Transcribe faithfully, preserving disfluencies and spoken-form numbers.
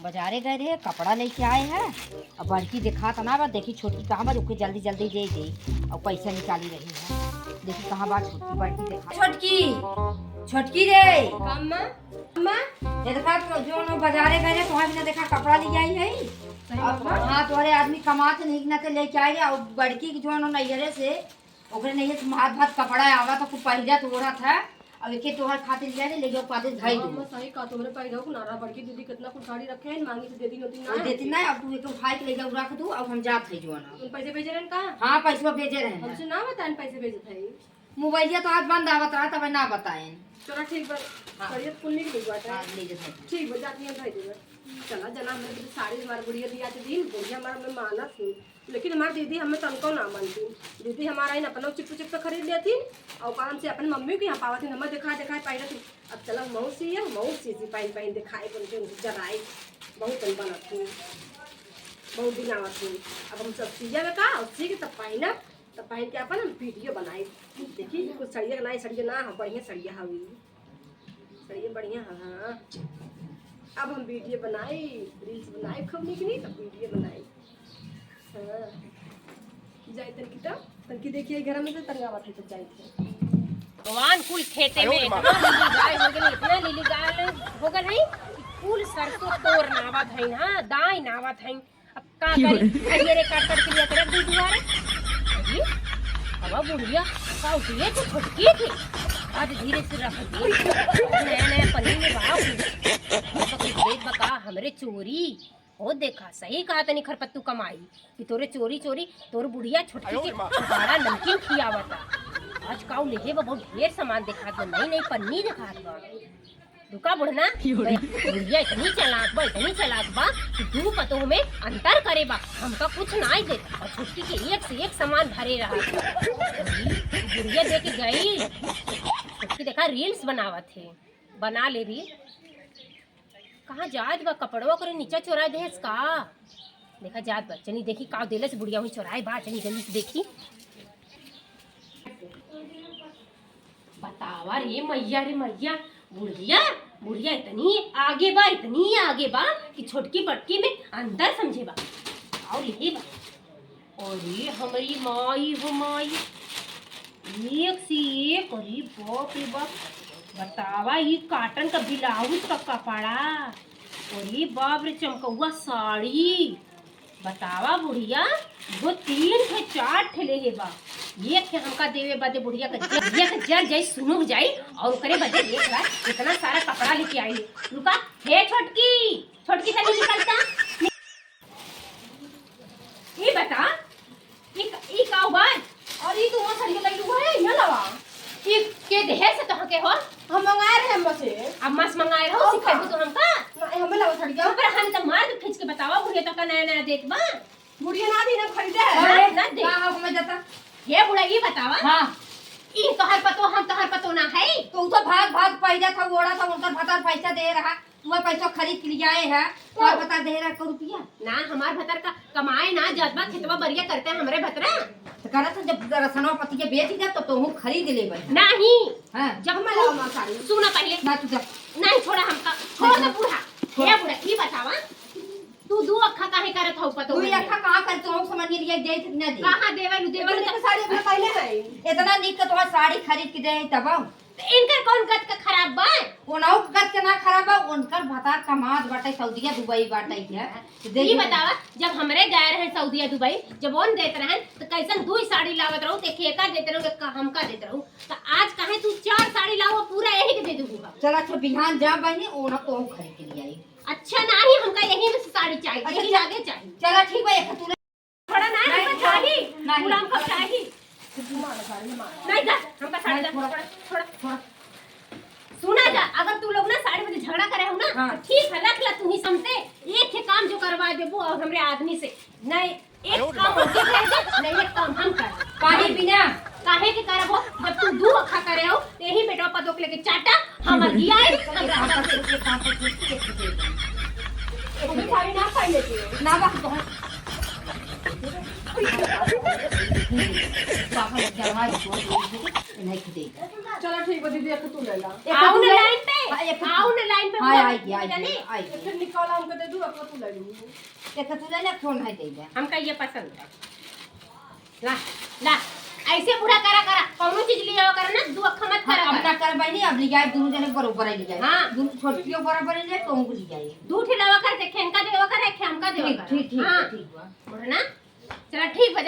बजारे गए रहे, कपड़ा लेके आए हैं। अब बड़की देखात ना बा, देखी छोटकी कहाँ बा, ओके जल्दी जल्दी दे दे। अब पैसा निकाली रही है, देखी कहाँ बा छोटकी, बड़की देखा। छोटकी, छोटकी रे। का अम्मा? अम्मा? ये देखा तो जो नो बजारे गए रहे, तुम्हारे बिना देखा कपड़ा ले आई है। सही अब बात बा। हाँ, तुम्हारे आदमी कमात नहीं ना के लेके आए रहे, और बड़की के जो नो नैहरे से ओकरे नहीं है, भात भात कपड़ा आवा तो खूब पहिरत ओढ़त है। अब एके तोहर खातिर ले ले, ले जाओ, पादे धई हाँ, दो। मैं सही कहा, तुम्हरे पहिरा को ना रहा, बड़की दीदी कितना कुछ साड़ी रखे हैं, मांगी तो दे दी, नोती ना वो है। देती ना, अब तू एक उठाई के ले जाओ, रख दू, अब हम जात है जो ना। तुम पैसे भेजे रहन का? हाँ, पैसवा भेजे रहन। हमसे ना बताएं पैसे भेजे थे। मोबाइलिया तो आज बंद आवत रहा, तब ना बताएं। चला ठीक बा, हाँ। सरियत कुल निकल गई बात है। हाँ, ले जाते हैं। ठीक बा, जाती हैं भाई दीदी। चला जना, हमरे तो साड़ी हमार बुढ़िया दिया के दिन, बुढ़िया हमार में मानत ही। लेकिन हमार दीदी हमें तनको ना मानती। दीदी हमारा इन अपना चिप्प चिप्प खरीद लेती और काम से अपने मम्मी के यहाँ पावत ही, हमें दिखा दिखा पाई रहती। अब चला मौसी है, मौसी से पाइन पाइन दिखाए, बन के उनको जराई। बहुत दिन बनत ही, बहुत दिन आवत ही। अब हम सब सीया में का, और सी के तब पाइन, तब पाइन के अपन हम वीडियो बनाई। देखी, कुछ सड़िया के ना, सड़िया ना, हम बढ़िया सड़िया हवी। सही है, बढ़िया है, हाँ। अब हम वीडियो बनाई, reels बनाई, खूब नीक नीक वीडियो बनाई। हाँ। जाई तनकी तो, तनकी देखिए घर में से तंगावत है तो जाई थे। भगवान कुल खेते में इतना लीली गाय हो गई, इतना लीली गाय हो गई है कि कुल सरसों तोर नावत है ना, दाई नावत है। अब का करी? अरे रे, काट काट के लिया के रख दी दुआरे। अरे, अब बुढ़िया का उठिए तो छोटकी थी। आज धीरे से रख दी। नया नया पनीर में बाप। अब कुछ देख बका हमरे चोरी। ओ देखा, सही कहा तनी खरपत्तू कमाई कि तोरे चोरी चोरी तोर बुढ़िया छोटकी के बड़ा नमकीन खियावता। आज काऊ लेहे बा, बहुत ढेर सामान देखात बा, नई नई पन्नी देखात बा। रुका बुढ़ना, बुढ़िया इतनी चालाक बा, इतनी चालाक बा कि दू पतोह में अंतर करे बा। हमका कुछ नाई देत और छोटकी के एक से एक सामान भरे रहा। बुढ़िया दे के गई, छोटकी देखा reels बनावत है, बना ले रही। कहाँ जात बा? कपड़वा करे नीचा चोरा देहस का? देखा जात बा, चली देखी का देलस बुढ़िया, वहीं चोराए बा, चली जल्दी से देखी। बतावा रे मैया, रे मैया, बुढ़िया, बुढ़िया इतनी आगे बा, इतनी आगे बा कि छोटकी बड़की में अंतर समझे बा। और ये बा, अरे हमरी माई हो माई, एक से एक, अरे बाप रे बाप। बतावा, ई cotton का blouse का कपड़ा, अरे बाप रे, चमकौआ साड़ी। बतावा बुढ़िया, वो तीन ठे चार ठे लेहे बा, एक ठे हमका देवे बदे बुढ़िया का जर, बुढ़िया का जर जाई, सुनुक जाई, और ओकरे बदे एक बार इतना सारा कपड़ा लेके आई। रुका, हे छोटकी, छोटकी तनी निकलता। ई बता, ई क-, ई का बात? और ई तू वहाँ सरिया लइलू है, यहाँ लावा। ई के देहे से तोहके हो? हम मंगाए रहे अम्मा से। अम्मा से मंगाए रहो, और सिखाइबू का? तू हमका? ना, हमें लावा सरिया। ऊपर हम तो मार के खींच के बतावा, बुढ़िया तो का नया नया देत बा। बुढ़िया ना दी ना खरीदे है। अरे, ना दे। का हो, हमें जाता? ये बुढ़ा, ई बतावा। हाँ। ई तोहर पतो, हम तोहर पतो ना है। तो उ तो भाग भाग पहिरा था, ओढ़ा था, उनकर भतार पैसा दे रहा। तू पैसा खरीद के लियाए है, तो हाँ। भतार दे रहा को रुपया? ना, हमार भतार का कमाए ना जात बा, खेतवा बरिया करते हैं हमरे भतरा। तो करत है, जब रसनवा पतिया बेच गया, तो तोहू खरीद ले भाई। नहीं। हाँ। जब हम तू लाओ माँ साड़ी। सुना पहले। ना, तू जा। नहीं, छोड़ा हमका। छोड़ दे बूढ़ा। छोड़। ए बूढ़ा, ई बतावा, तू दू अक्खा काहे करत हऊ पतो दुई नहीं? अक्खा कहाँ करत हऊ, समझ नहीं लिया, जाई ना दे। कहाँ देवे लू, देवे इतने लू के साड़ी अपने पहले है। इतना निक के तोहार साड़ी खरीद के दे तब। तो इनकर कौन गत का खराब बा? उनहु गत के ना खराब बा, उनकर भतार कमात बाटे, सऊदिया दुबई बाटे है। तो ई देखिए। बतावा, जब हमरे गए रहे सऊदिया दुबई, जब ओन देत रहन, तो कैसन दुई साड़ी लावत रहू, एक एका देत रहू, एक हमका देत रहू। तो आज काहे तू चार साड़ी लावा, पूरा यही के दे दूंगा। चला, अच्छा, बिहान जा बहनी, ओना तो खरीद के ले आई। अच्छा, नाही, हमका यही में से साड़ी चाहिए, अच्छा, यही चल। लागे चाहिए। चला, ठीक बा, एक तू ले। थोड़ा ना, नहीं, हमका चाहिए, नहीं। पूरा हमका चाहिए। नहीं जा, हमका साड़ी नहीं, ला, थोड़ा, थोड़ा, थोड़ा। थोड़ा। सुना जा, अगर तू लोग ना साड़ी में झगड़ा करे हो ना, हाँ। तो ठीक है, रख ला तू ही समझे, एक ही काम जो करवा देबू और हमरे आदमी से। नहीं, एक काम ओके कर दे, नहीं, एक काम हम कर दे। काहे बिना? काहे के करबो? जब तू दू अखा करे हो, तो यही बेटवा पतोह के लेके चाटा, हमर गिया है। एक काम कर, एक काम कर, एक काम कर। वो भी साड़ी ना पाई लेती है। ना बा, बहुत। पापा लग जावा, इसको, इसको, नहीं खरीदेगा। चलो ठीक बा दीदी, एक तू ले ला। एक आओ तू ना ले। लाइन पे, हाँ, एक तू। आओ ना लाइन पे, हाँ, बुआ, आई गई, आई जानी? गई, आई गई। फिर निकाला हमको दे दू, एक तू ले लू। एक तू ले ले, फोन है दे दे। हमका ये पसंद बा। ला, ला, ऐसे बुरा करा, करा, कौनो चीज लियावा करा ना, दू अक्खा मत करा, अब करा। ना कर बहनी, अब लियाए, दोनों जने बरोबर ही लियाए। हाँ। दोनों छोटकियो बरोबर ही लियाए, कहूँ को लियाए। दू ठे लावा कर, देखे, इनका देवा कर, एक ठे हमका देवा ठीक, कर। ठीक, ठीक, हाँ। ठीक बा। बोले ना? चला, ठीक बा,